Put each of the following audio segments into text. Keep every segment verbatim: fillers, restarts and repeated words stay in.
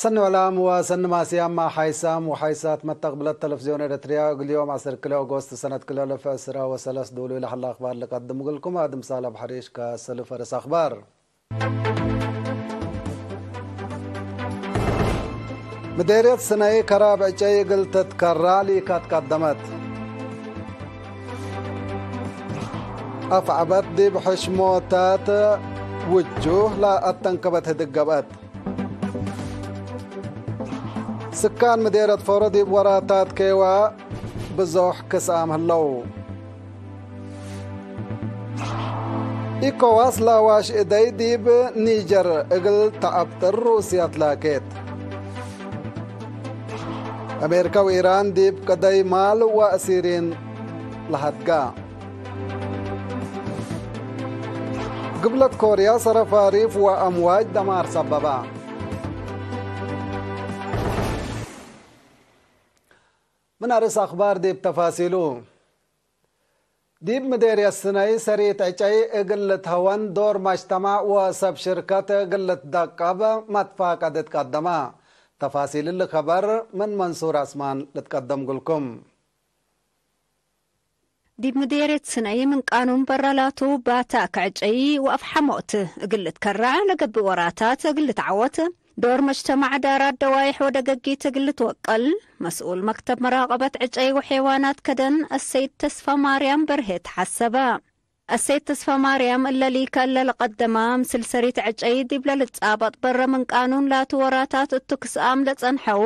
ሰኒ ዕላም ወሰኒ ማስያም፣ ሓይሳም ወሓይሳት መተቅብለት ተለፍዝዮን ኤረትርያ፣ እግል ዮም ዐስር ክልኤ ኦጎስት ሰነት ክልኤ አልፍ ዕስራ ወሰለስ ዱሉይ ለሀለ አክባር ልቀድም እግልኩም። አድም ሳልሕ ሐሪሽ ከሰልፍ አርስ አክባር። ምዴርየት ስነይ ከራብ ዕጨይ እግል ትትከራ ሊካት ቀደመት። አፍዐበት ዲብ ሕሽሞታት ውጁህ ለአተንከበት ህድግ ገብአት። ስካን ምዴርየት ፎሮ ዲብ ወራታት ኬዋ ብዞሕ ክስአም ህለው። ኢኮዋስ ለአዋሽ እደይ ዲብ ኒጀር እግል ተአብጥር ሩስያ ትላኬት። አሜሪካ ወኢራን ዲብ ቅደይ ማል ወአሲሪን ለሀድጋ። ግብለት ኮርያ ሰረፋሪፍ ወአምዋጅ ደማር ሰበባ። ምን አርስ አክባር ዲብ ተፋሲሉ። ዲብ ምዴርየት ስነይ ሰሪት ዕጨይ እግል ልትሀወን ዶር መጅተማዕ ወሰብ ሽርከት እግል ልትደቀብ መትፋቀድ ትቀደመ። ተፋሲል እሊ ከበር ምን መንሱር አስማን ልትቀደም እግልኩም። ዲብ ምዴርየት ስነይ ምን ቃኑን በረ ላቱ ባታክ ዕጨይ ወአፍሐሞት እግል ልትከረዕ ለገብእ ወራታት እግል ልትዓወት ዶር መጅተማዕ እዳራት ደዋይሕ ወደገጊት እግል ልትወቀል መስኡል መክተብ መራቀበት ዕጨይ ወሔዋናት ከደን አሰይድ ተስፋማርያም በርሄ ተሐሰበ። አሰይድ ተስፋማርያም እለ ሊከ እለ ለቀደመ ምስል ሰሪት ዕጨይ ዲብለ ልትጻበጥ በረ ምን ቃኑን ላቱ ወራታት እቱ ክስአም ለጸንሐው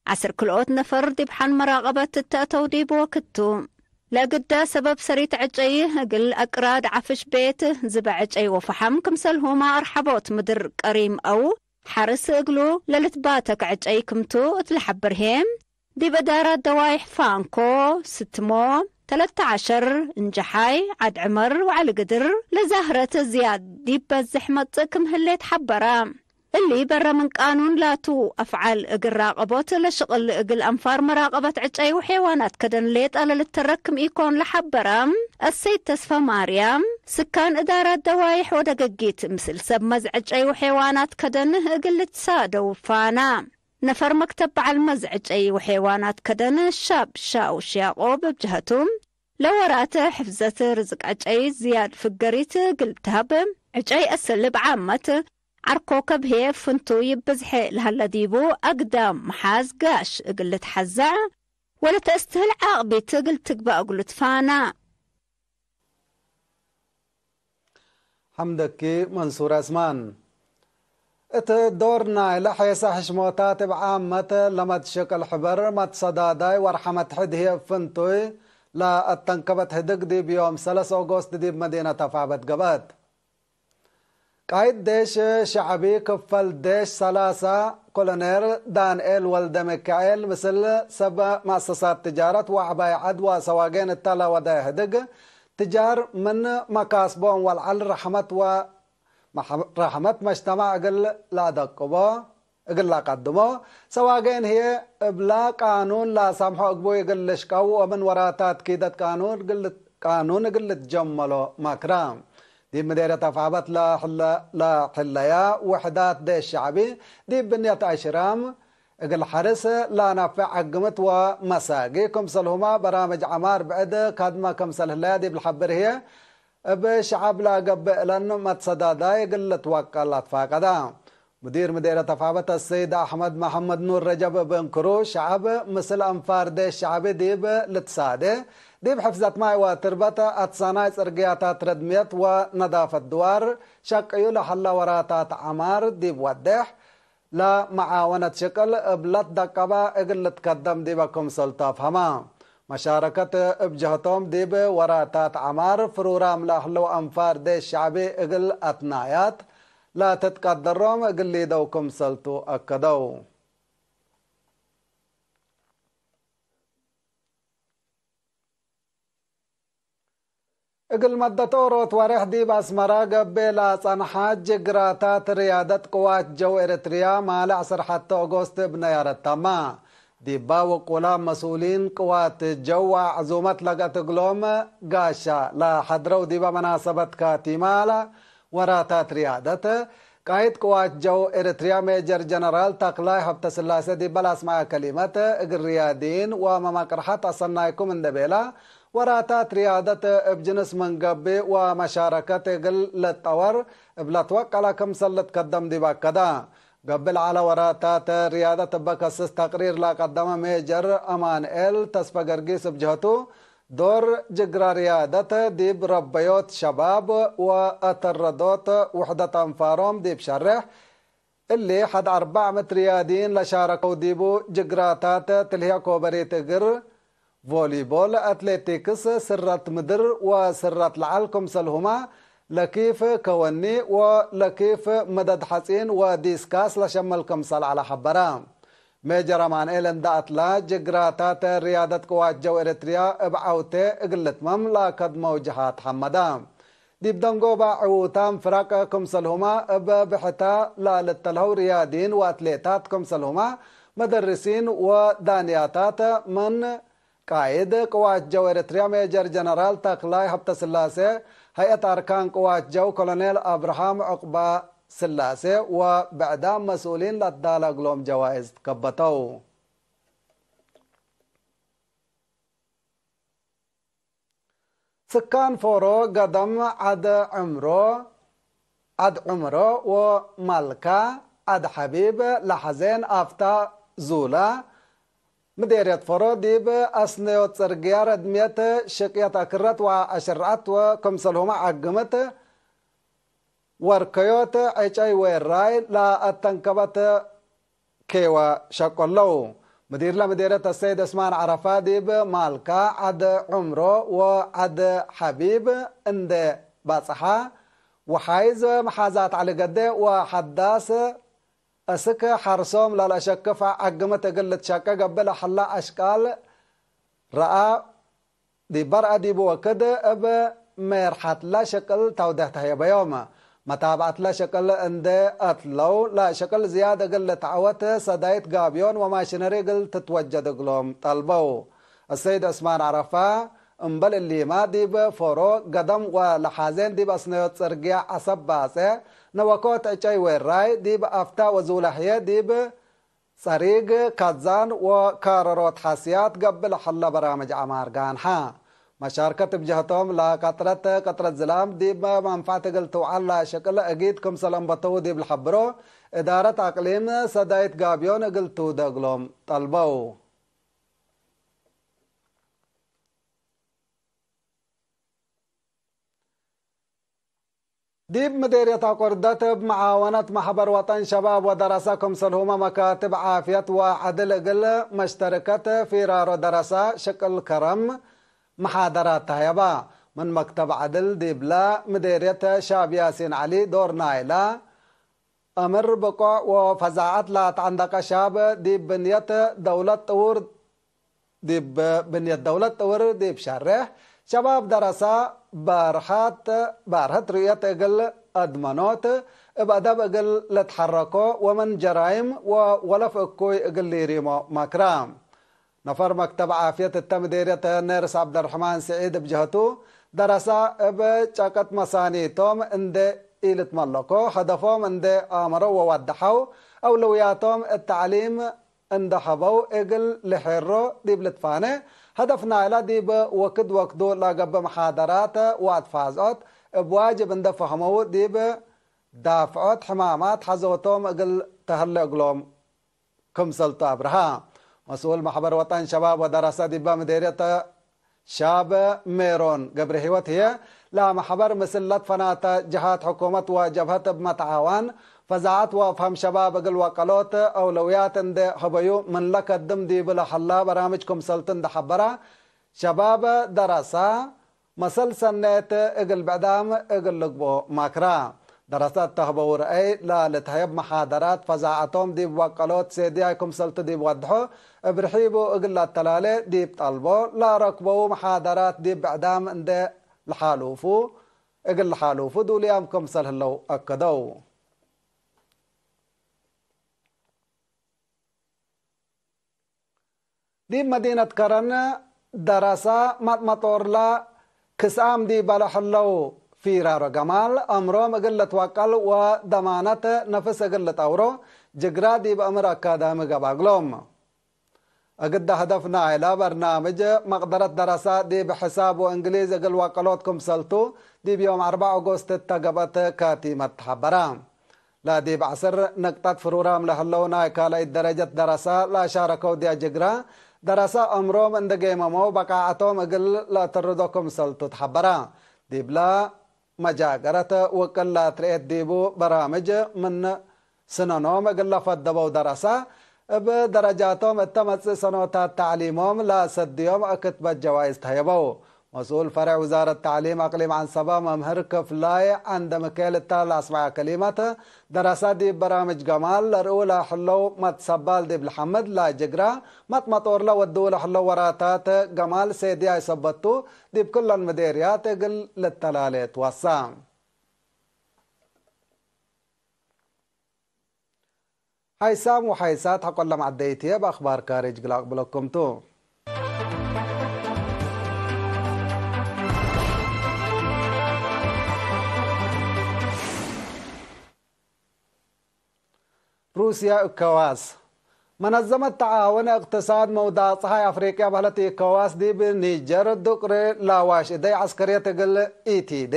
ዐስር ክልኦት ነፈር ዲብ ሐን መራቀበት እተአተው ዲብ ወክቱ። ለእግደ ሰበብ ሰሪት ዕጨይ እግል አቅራድ ዐፍሽ ቤት ዝበ ዕጨይ ወፈሐም ክምሰልሁመ አርሐቦት ምድር ቀሪም አው ሐርስ እግሉ ለልትባተክ ዕጨይ ክምቱ እት ለሐብር ህዬ፣ ዲብ እዳራት ደዋይሕ ፋንኮ፣ ስትሞ፣ ተለተ ዐሸር፣ እንጀሓይ፣ ዐድ ዕመር ወዐሊ ግድር ለዛህረት ዝያድ ዲብ በዝሕ መጽእ ክም ህሌት ሐበረ። እሊ በረ ምን ቃኑን ላቱ አፍዓል እግል ራቀቦት ለሽቅል እግል አንፋር መራቀበት ዕጨይ ወሔዋናት ከደን ሌጠ ለልተረክ ክም ኢኮን ለሐበረ አሰይድ ተስፈ ማርያም፣ ስካን እዳራት ደዋይሕ ወደገጊት ምስል ሰብ መዝ ዕጨይ ወሔዋናት ከደን እግል ልትሳደው ፋና። ነፈር መክተብ በዐል መዝ ዕጨይ ወሔዋናት ከደን ሻብ ሻውሽ ያቆብ እብ ጀሀቱ፣ ለወራት ሕፍዘት ርዝቅ ዕጨይ ዝያድ ፍገሪት እግል ተሀብ፣ ዕጨይ አስል እብ ዓመት ዐር ኮከብ ህዬ ፍንቱይ ብዝሐ ለሀለ ዲቡ፣ አግዳም መሓዝ ጋሽ እግል ልትሐዘዕ ወለተአስትህል ዓቅቢት እግል ትግበእ እግሉ ትፋና። ሐምደኪ መንሱር ዐስማን። እት ዶር ናይለ ሔሰ ሕሽሞታት እብ ዓመት ለመትሽቅል ሕበር መትሰዳዳይ ወርሐመት ሕድ ህዬ እብ ፍንቱይ ለአተንከበት ህድግ ዲብ ዮም ሰለስ ኦጎስት ዲብ መዲነት አፍዐበት ገብአት። ቃይድ ዴሽ ሸዕቢ ክፈል ዴሽ ሰላሳ ኮሎኔል ዳንኤል ወልደ ሚካኤል ምስል ሰብ መአሰሳት ትጃረት ወዐባይ ዐድ ወሰዋጌን እተ ለወደ ህድግ ትጃር ምን መካስቦም ወልዐል ረሐመት ወ-፣ መሐ-፣ ረሐመት መጅተማዕ እግል ለአደቅቦ እግል ለአቀድሞ፣ ሰዋጌን ህዬ እብላ ቃኑን ለአሳምሖ እግቡይ እግል ልሽቀው ወምን ወራታት ኪደት ቃኑን እግል፣ ቃኑን እግል ልትጀመሎ መክረ። ዲብ ምዴርየት አፍዐበት ለሕለ-፣ ለሕለያ ውሕዳት ዴሽ ሸዕቢ ዲብ ብንየት አሽራም እግል ሐርስ ለአናፍዕ ዐግምት ወመሳጊ፣ ክምሰልሁመ በራምጅ ዐማር ብዕድ ካድመ ክምሰል ህለያ ዲብ ለሐብር ህዬ፣ እብ ሸዐብ ለገብእ እለን መትሰዳዳይ እግል ልትወቀል አትፋቀደ። ሙዲር ምዴርየት አፍዐበት አሰይድ አሕመድ መሐመድ ኑር ረጀብ እብ እንክሩ፣ ሸዐብ ምስል አንፋር ዴሽ ሸዕቢ ዲብ ልትሳዴ፣ ዲብ ሕፍዘት ማይ ወትርበት፣ አትሳናይ ጽርግያታት፣ ረድምየት ወነዳፈት ድዋር ሸቅዩ ለሀለ ወራታት ዐማር ዲብ ወዴሕ፣ ለመዓወነት ሽቅል እብ ለትደቀበ እግል ልትከደም ዲበ ክምሰልቱ አፍሀመ። መሻረከት እብ ጀህቶም ዲብ ወራታት ዐማር ፍሩራም ለህለው አንፋር ዴሽ ሸዕቢ እግል አትናያት ለትትቀደሮም እግል ሊደው ክምሰልቱ አከደው። እግል መደት ኦሮት ወሬሕ ዲብ አስመረ ገብእ ለጸንሐ ጅግራታት ርያደት ቅዋት ጀው ኤረትርያ ማለ ዐስር ሐቴ ኦጎስት እብ ነያረት ተመ። ዲባ ውቁላም መስኡሊን ቅዋት ጀው ወዕዙመት ለገአት እግሎም ጋሻ ለሐድረው ዲበ መናሰበት ካቲማለ ወራታት ርያደት ቃይድ ቅዋት ጀው ኤረትርያ ሜጀር ጀነራል ተክላይ ሀብተስላሴ ዲበ ለአስመዐ ከሊመት፣ እግል ርያድይን ወመማቅርሐት አሰናይኩም እንዴ ቤላ፣ ወራታት ርያደት እብ ጅንስ ምን ገብእ ወመሻረከት እግል ልትጠወር እብ ለትወቀለ ክምሰል ልትከደም ዲብ አከደ። ገብእ ለዐለ ወራታት ርያደት እበ ከስስ ተቅሪር ለቀደመ ሜጀር አማንኤል ተስፈ ገርጊስ እብ ጀህቱ፣ ዶር ጅግረ ርያደት ዲብ ረበዮት ሸባብ ወአተረዶት ውሕደት አንፋሮም ዲብ ሸሬሕ፣ እሊ ሐድ አርበዕ ምእት ርያድይን ለሻረከው ዲቡ ጅግራታት ትልህየ ኮበሪት እግር፣ ቮሊቦል፣ አትሌቲክስ፣ ስረት ምድር ወስረት ለዐል ክምሰልሁመ ለኪፍ ከወኒ ወለኪፍ መደድ ሐጺን ወዲስካስ ለሸምል ክምሰል ዐለ ሐበረ። ሜጀር አማንኤል እንደ አትላ፣ ጅግራታት ርያደት ቅዋት ጀው ኤረትርያ እብ ዐውቴ እግል ልትመም ለአከድመው ጀሃት ሐመደ። ዲብ ደንጎበ ዕዉታም ፍረቅ ክምሰልሁመ እብ ብሕተ ለልተልሀው ርያድይን ወአትሌታት ክምሰልሁመ መደርሲን ወዳንያታት ምን ቃይድ ቅዋት ጀው ኤረትርያ ሜጀር ጀነራል ተክላይ ሀብተስላሴ፣ ሀይአት አርካን ቅዋት ጀው ኮሎኔል አብርሃም ዑቅባስላሴ ወብዕዳም መስኡሊን ለአትዳለ እግሎም ጀዋይዝ ትከበተው። ስካን ፎሮ፣ ገደም፣ ዐድ ዕምሮ፣ ዐድ ዕምሮ ወማልካ፣ ዐድ ሐቢብ፣ ለሐዜን፣ አፍታ፣ ዙላ፣ ምዴርየት ፎሮ ዲብ አስነዮት ጽርግያ ረድምየት ሽቅየት አክረት ወአሽርዐት ወክምሰልሁመ ዐግምት ወርከዮት ዕጨይ ዌራይ ለአተንከበት ኬወ ሸቆለው። ምዲርለ ምዴርየት አሰይድ ዕስማን ዐረፋ ዲብ ማልካ ዐድ ዑምሮ ወዐድ ሐቢብ እንዴ ባጽሓ፣ ወሓይዝ መሓዛት ዐሊ ገዴ ወሐዳስ እስክ ሐርሶም ለለአሸክፍ ዐግምት እግል ልትሸቄ ገብእ ለሐለ አሽቃል ረአ። ዲብ በርአ ዲቡ ወክድ እብ ሜርሐትለ ሽቅል ተውዴሕ ተህየበዮም። መታብዐትለ ሽቅል እንዴ አትለው፣ ለሽቅል ዝያድ እግል ልትዐወት ሰዳይት ጋብዮን ወማሽነሪ እግል ትትወጀድ እግሎም ጠልበው። አሰይድ ዕስማን ዐረፋ፣ እምበል እሊመ፣ ዲብ ፎሮ፣ ገደም ወለሓዜን ዲብ አስነዮት ጽርግያ ዐሰብ ባጼ፣ ነወኮት ዕጨይ ዌራይ፣ ዲብ አፍታ ወዙለሕየ፣ ዲብ ጸሪግ፣ ካዛን ወካረሮት ሐስያት ገብእ ለሐለ በራምጅ ዐማር ጋንሐ። መሻርከት እብ ጀህቶም ለቀጥረት፣ ቀጥረት ዝላም ዲብ መንፈዐት እግል ትውዐል ለሽቅል እጊት ክምሰል አንበተው ዲብ ለሐብሮ፣ እዳረት አቅሊም ሰዳይት ጋብዮን እግል ትውደ እግሎም ጠልበው። ዲብ ምዴርየት አቆርደት እብ መዓወነት መሕበር ወጠን ሸባብ ወደረሰ፣ ክምሰልሁመ መካትብ ዓፍየት ወዐድል እግል መሽተርከት ፊራሮ ደረሰ ሽቅል ከረም መሓደራት ተህየባ። ምን መክተብ ዐድል ዲብለ ምዴርየት ሻብ ያሲን ዐሊ ዶር ናይለ፣ አምር ብቆዕ ወፈዛዐት ለአትዐንደቀ ሻብ ዲብ ብንየት ደውለት ጥውር፣ ዲብ ብንየት ደውለት ጥውር ዲብ ሸሬሕ ሸባብ ደረሳ ባርሐት፣ ባርሀት ርእየት እግል አድመኖት፣ እብ አደብ እግል ልትሐረኮ ወምን ጀራይም ወወለፍ እኩይ እግል ሊሪሞ መክራ። ነፈር መክተብ ዓፍየት እተ ምዴርየት ነርስ ዐብደርሕማን ስዒድ እብ ጀህቱ፣ ደረሳ እብ ጨቀት መሳኒቶም እንዴ ኢልትመለኮ፣ ሀደፎም እንዴ አመረው ወወደሐው፣ አውለውያቶም እት ተዕሊም እንዴ ሀበው እግል ልሔሮ ዲብ ልትፋኔ፣ ሀደፍ ናይለ ዲብ ወክድ ወክዱ ለገብእ መሓደራት ወአትፋዝዖት እብ ዋጅብ እንዴ ፈህመው ዲብ ዳፍዖት ሕማማት ሐዞቶም እግል ተህሌ እግሎም ክምሰልቱ አብርሃ። መስኡል መሕበር ወጠን ሸባብ ወደረሰ ዲበ ምዴርየት ሻብ ሜሮን ገብረሂወት ህዬ፣ ለመሕበር ምስል ለትፈናተ ጀሃት ሕኩመት ወጀብሀት እብ መትዓዋን ፈዛዐት ወአፍሀም ሸባብ እግል ወቀሎት አውለውያት እንዴ ሀበዩ ምን ለከድም ዲብ ለሀላ በራምጅ ክምሰልቱ እንዴ ሐበረ፣ ሸባብ ደረሳ መሰል ሰኔት እግል ብዕዳም እግል ልግብኦ ማክራ። ደረሰት ተህበው ረአይ ለልትሀየብ መሓደራት ፈዛዐቶም ዲብ ወቀሎት ሴድያይ ክምሰልቱ ዲብ ወድሖ፣ እብ ርሒቡ እግል ለአተላሌ ዲብ ጠልቦ፣ ለረክበው መሓደራት ዲብ ብዕዳም እንዴ ለሓሉፉ፣ እግል ለሓሉፉ ዱልያም ክምሰል ህለው አከደው። ዲብ መዲነት ከረን ደረሳ መጥመጦርለ ክስአም ዲበ ለሐለው ፊራሮ ገማል፣ አምሮም እግል ልትወቀል ወደማነት ነፍስ እግል ልጠውሮ ጅግራ ዲብ አምር አካዳሚ ገብአ እግሎም። እግደ ህደፍ ናይለ በርናምጅ መቅደረት ደረሰ ዲብ ሕሳብ ወእንግሊዝ እግል ወቀሎት ክምሰልቱ፣ ዲብ ዮም አርበዕ ኦጎስት እተ ገብአት ካቲመት ተሐበረ። ለዲብ ዐስር ንቅጠት ፍሩራም ለህለው ናይ ካልአይት ደረጀት ደረሰ ለአሻረከው ዲብ ጅግረ ደረሰ፣ አምሮም እንዴ ገይመመው በቃዐቶም እግል ለአተርዶ ክምሰልቱ ተሐበረ። ዲብለ መጃገረት ውቅል ለአትርኤት ዲቡ በራምጅ ምን ስነኖም እግል ለፈደበው ደረሰ፣ እብ ደረጃቶም እተ መጽእ ሰኖታት ተዕሊሞም ለአሰድዮም አክትበት ጀዋይዝ ተህየበው። መስኡል ፈሬዕ ውዛረት ተዕሊም አቅሊም ዐንሰበ መምህር ክፍላይ ዐንደ ምክኤል እተ ለአስመዐ ከሊመት፣ ደረሰ ዲብ በራምጅ ገማል ለርእው ለህለው መትሰባል ዲብ ለሐምድ፣ ለጅግረ መጥመጦር ለወድው ለህለው ወራታት ገማል ሴድያይ ሰበቱ፣ ዲብ ክለን ምዴርያት እግል ልተላሌ ትወሰ። ሓይሳም ወሓይሳት ሐቆለ መዐደይት ህዬ፣ እብ አኽባር ካርጅ እግል አቅብለኩም ቱ። ሩስያ፣ ኢኮዋስ። መነዘመት ተዓውን እቅትሳድ መውዳቅ ጸሓይ አፍሪቅያ በህለት ኢኮዋስ ዲብ ኒጀር ዱቅሪ ለአዋሽ እደይ ዐስከርየት እግል ኢቲዴ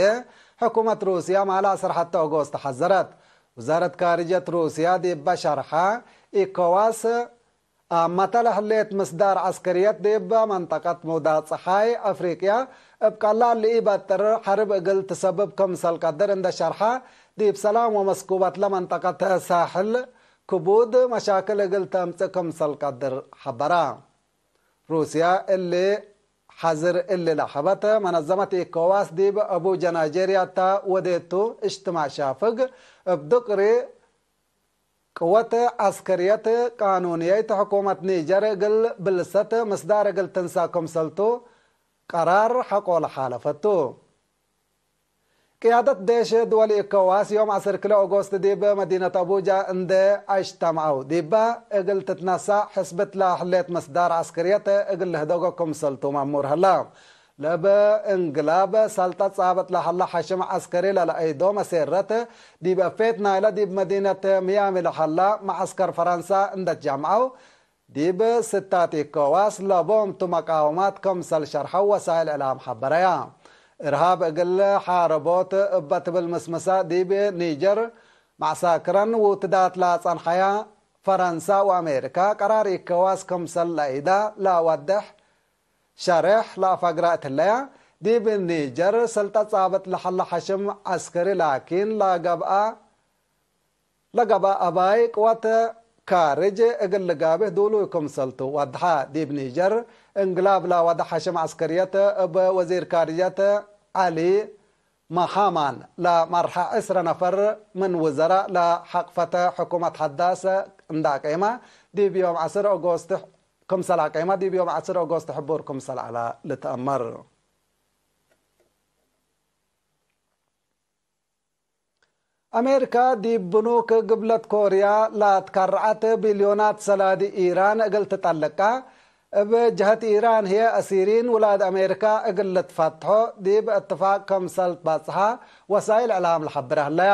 ሕኩመት ሩስያ ማለ አስር ሐተ ኦጎስት ሐዘረት። ውዛረት ካርጀት ሩስያ ዲበ ሸርሐ፣ ኢኮዋስ አመተ ለህሌት ምስዳር ዐስከርየት ዲብ መንጠቀት መውዳቅ ጸሓይ አፍሪቅያ እብ ቀላል ለኢበጥር ሐርብ እግል ትሰብብ ክምሰል ቀድር እንደ ሸርሐ፣ ዲብ ሰላም ወመስኩበት ለመንጠቀት ሳሕል ክቡድ መሻክል እግል ተምጽእ ክምሰል ቀድር ሐበረ። ሩስያ እሊ ሐዝር እሊ ለሐበት መነዘመት ኢኮዋስ ዲብ አቡጀ ናይጄርያ እተ ወዴቱ እጅትማዕ ሻፍግ እብ ድቅሪ ቅወት ዐስከርየት ቃኑንየይት ሕኩመት ኒጀር እግል ብልሰት ምስዳር እግል ትንሳ ክምሰልቱ ቀራር ሐቆ ለሓለፈቱ። ቅያደት ዴሽ ድወል ኢኮዋስ ዮም ዐስር ክለ ኦጎስት ዲብ መዲነት አቡጃ እንዴ አጅተምዐው፣ ዲበ እግል ትትነሳእ ሕስብት ለህሌት ምስዳር ዐስከርየት እግል ልህደጎ ክምሰልቱ መእሙር ህለ። ለእብ እንግላብ ሰልጠት ጻብጥ ለሀለ ሐሽም ዐስከሪ ለለአይዶ መሴረት፣ ዲብ እፌት ናይለ ዲብ መዲነት ሚያሚ ለሀለ መዐስከር ፈረንሳ እንዴ ትጀምዐው፣ ዲብ ስታት ኢኮዋስ ለቦም ቱ መቃወማት ክምሰል ሸርሐው ወሳይል እዕላም ሐበረያ። እርሃብ እግል ሓረቦት እበ ትብል ምስምሰ ዲብ ኒጀር መዕሳክረን ውትዳት ለአጸንሐያ ፈረንሳ ወአሜሪካ፣ ቀራር ኢኮዋስ ክምሰል ለአይዳ ለአወድሕ ሸሬሕ ለአፈግረ እትለያ፣ ዲብ ኒጀር ሰልጠት ጻብጥ ለሀለ ሐሽም ዐስከሪ ላኪን ለገብአ ለገብአ አባይ ቅወት ካርጅ እግል ልጋብህ ዱሉይ ክምሰልቱ ወድሐ። ዲብ ኒጀር እንግላብ ለወደ ሐሽም ዐስከርየት እብ ወዚር ካርጀት ዐሊ መሃማን ለመርሐ ዕስረ ነፈር ምን ውዘራእ ለሐቅፈተ ሕኩመት ሐዳስ እንደ አቄመ ዲብ ዮም ዐስር ኦጎስት ክምሰል አቄመ ዲብ ዮም ዐስር ኦጎስት ሕቡር ክምሰል ዐለ ልትአመር። አሜሪካ ዲብ ብኑክ ግብለት ኮርያ ለአትከረዐት ቢልዮናት ሰላዲ ኢራን እግል ትጠልቀ፣ እብ ጀሀት ኢራን ህዬ አሲሪን ውላድ አሜሪካ እግል ልትፈትሖ ዲብ እትፋቅ ክምሰል ትበጽሐ ወሳይል እዕላም ለሐብረ ህለያ።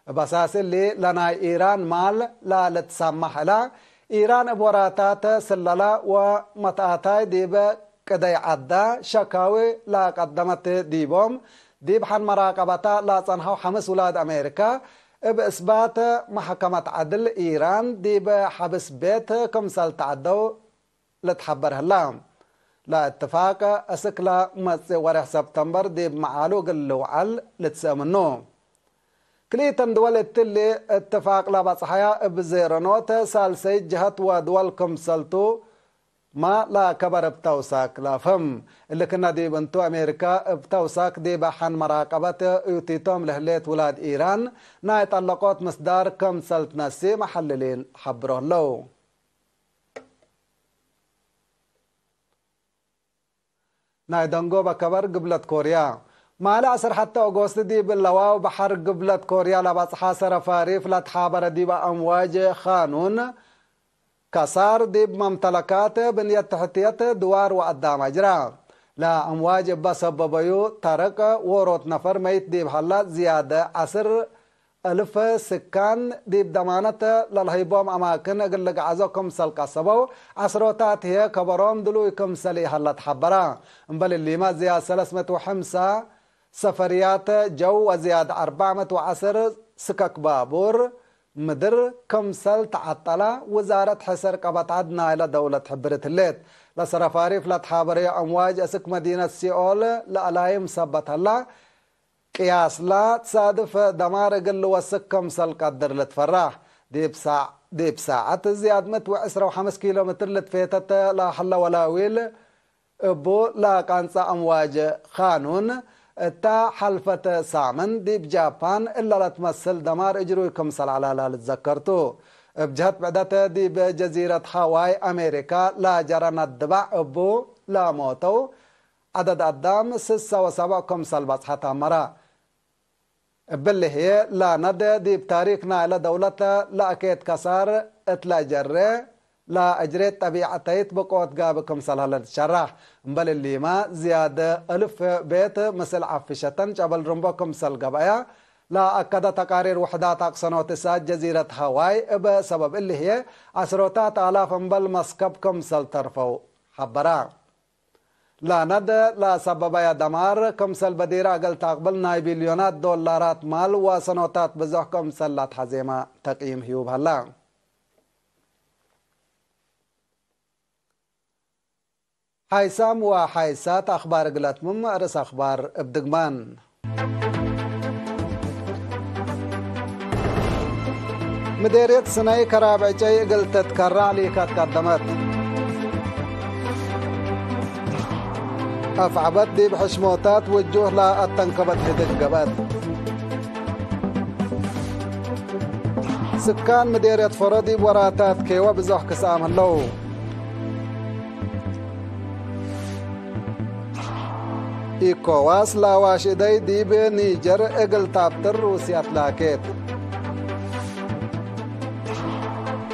እብ አሳስ እሊ፣ ለናይ ኢራን ማል ለልትሰማሕ እላ፣ ኢራን እብ ወራታት ስለላ ወመትአታይ ዲብ ቅደይ ዐዳ ሸካዊ ለቀደመት ዲቦም፣ ዲብ ሐን መራቀበታ ለጸንሐው ሐምስ ውላድ አሜሪካ፣ እብ እስባት መሕከመት ዐድል ኢራን ዲብ ሐብስ ቤት ክምሰል ተዐደው ልትሐበር ህላ። ለእትፋቅ እስክ ለመጽእ ወሬሕ ሰብተምበር ዲብ መዓሉ እግል ልውዐል ልትሰእ ምኑ። ክልኢተን ድወል እትሊ እትፋቅ ለበጽሐያ እብ ዜረኖት ሳልሰይት ጀሀት ወድወል ክምሰልቱ፣ ማ ለከበር እብ ተውሳክ ለአፍህም። እሊ ክነ ዲብ እንቱ፣ አሜሪካ እብ ተውሳክ ዲበ ሐን መራቀበት እዩቲቶም ለህሌት ውላድ ኢራን ናይ ጠለቆት ምስዳር ክምሰል ትነሲ መሐልሊን ሐብሮ ህለው። ናይ ደንጎበ ከበር ግብለት ኮርያ። ማለ ዐስር ሐተ ኦጎስት ዲብ ለዋው በሐር ግብለት ኮርያ ለበጽሐ ሰረ ፋሪፍ ለትሓበረ ዲበ አምዋጅ ኻኑን ከሳር ዲብ መምተለካት ብንየት ተሕትየት ድዋር ወአዳም አጅራ። ለአምዋጅ እበ ሰበበዩ ተርቅ ዎሮት ነፈር መይት ዲብ ሀላ፣ ዝያድ ዐስር እልፍ ስካን ዲብ ደማነት ለልሀይቦም አማክን እግል ልግዐዞ ክምሰል ቀሰበው፣ ዐስሮታት ህዬ ከበሮም ድሉይ ክምሰል ኢሀለ ተሐበረ። እምበል እሊመ፣ ዝያድ ሰለስ ምእት ወሐምሳ ሰፈርያት ጀው ወዝያድ አርበዕ ምእት ወዐስር ስከክ ባቡር ምድር ክምሰል ተዐጠለ፣ ውዛረት ሕሰር ቀበጣት ናይለ ደውለት ሕብርት ህሌት። ለሰረፋሪፍ ለትሓበረዮ አምዋጅ፣ እስክ መዲነት ሲኦል ለአላይም ሰበት ሀላ፣ ቅያስላ ትሳድፍ ደማር እግል ልወስክ ክምሰል ቀድር ልትፈራህ። ዲብ ሳዕ-፣ ዲብ ሳዐት ዝያድ ምእት ወዕስራ ወሐምስ ኪሎ ሜትር ልትፌተት ለሀለ ወላዊል፣ እቡ ለቃንጻ አምዋጅ ኻኑን፣ እታ ሐልፈት ሳምን ዲብ ጃፓን እለ ለትመስል ደማር እጅሩይ ክምሰል ዐለ ለልትዘከር ቱ። እብ ጀህት ብዕደት ዲብ ጀዚረት ሀዋይ አሜሪካ ለጀረ ነድባዕ እቡ ለሞተው ዐደድ አዳም ስሳ ወሰብዕ ክምሰል በጽሐ ተአመረ። እብሊ ህዬ፣ ለነደ ዲብ ታሪክ ናይለ ደውለት ለአኬት ከሳር እት ለአጀሬ፣ ለአጅሬት ጠቢዐተይት ብቆት ጋብ ክምሰል ሀለ ልትሸራሕ። እምበል እሊመ፣ ዝያድ እልፍ ቤት ምስል ዐፍሸተን ጨበል ርምቦ ክምሰል ገብአያ፣ ለአከደ ተቃሪር ውሕዳት አቅሰኖት እሳት ጀዚረት ሀዋይ፣ እብ ሰበብ እሊ ህዬ፣ ዐስሮታት አላፍ እምበል መስከብ ክምሰል ተርፈው ሐበረ። ለነደ ለሰበበየ ደማር፣ ክምሰል በዲረ እግል ተአቅብል ናይ ቢልዮናት ዶላራት ማል ወሰኖታት ብዞሕ ክምሰል ለአትሐዜመ ተቅይም ህዩብ ሀለ። ሓይሳም ወሓይሳት አኽባር እግል አትምም፣ ርእስ አኽባር እብ ድግማን። ምዴርየት ስነይ ከራብዕ ጨይ እግል ትትከራዕ ሊከት ቀደመት። አፍዐበት ዲብ ሕሽሞታት ውጁህ ለአተንከበት ህድግ ገብአት። ስካን ምዴርየት ፈሮ ዲብ ወራታት ኬወ ብዞሕ ክስአም ህለው። ኢኮዋስ ለአዋሽ እደይ ዲብ ኒጀር እግል ታብጥር ሩስየ አትላኬት።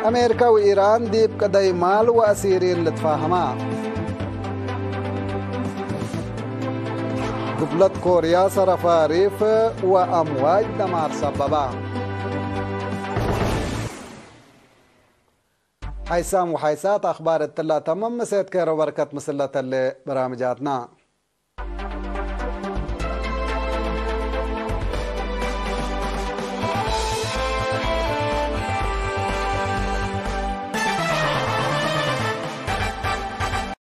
አሜሪካ ወኢራን ዲብ ቅደይ ማል ወአሲሪን ልትፋሀማ። ግብለት ኮርያ ሰረፋሪፍ ወአምዋጅ ደማር ሰበባ። ሓይሳም ወሓይሳት አኽባር እትላ ተምም፣ ምሴት ኬሮ በርከት ምስለ ተሌ በራምጃትና።